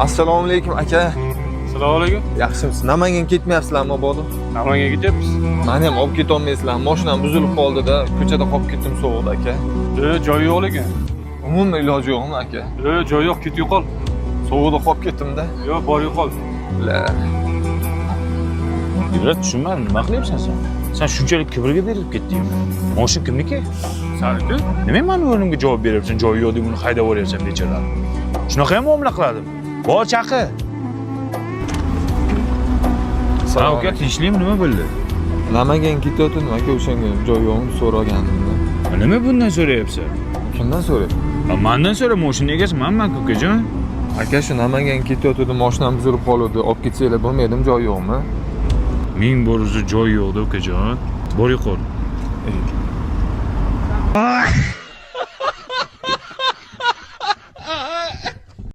Assalomu alaykum, aka. Assalomu alaykum. Yaxshimisiz? Namanganga ketmayapsizlarmi, mabodo? Namanganga ketyapmiz. Mani ham olib ketolmaysizlar. Mashinam buzilib qoldi-da, ko'chada qolib ketdim sovuqda, aka. Joyi yo'q lekin. Umuman iloji yo'qmi, aka? Joyi yo'q, ket yo'qol. Sovuqda qolib ketdim-da. Yo'q, bor yo'qol. La. Ibrat, tushunmadim, nima qilyapsan sen? Sen shunchalik kibrga berilib ketdingmi? Moshin kimniki? Saniki? Nima mani o'rnimga javob beryapsan, joyi yo'q deb uni haydab yuboryapsan bechorani? Shunaqa ham muomala qiladimi? Bor, chaqir. Ha, uka, tinchlikmi, nima bo'ldi? Namanganga ketayotgandim, aka, o'shanga joy yo'qmi so'ragandim-da. Nima bundan so'rayapsan? Kimdan so'rayapsan? Ha, mandan so'ra, moshinni egasi manman, ukajon. Aka, shu Namanganga ketayotgandim, mashinam buzilib qoldi. Olib ketsanglar bo'lmaydimi, joy yo'qmi? Ming bor o'zi joy yo'qda, ukajon. Bor yo'qol.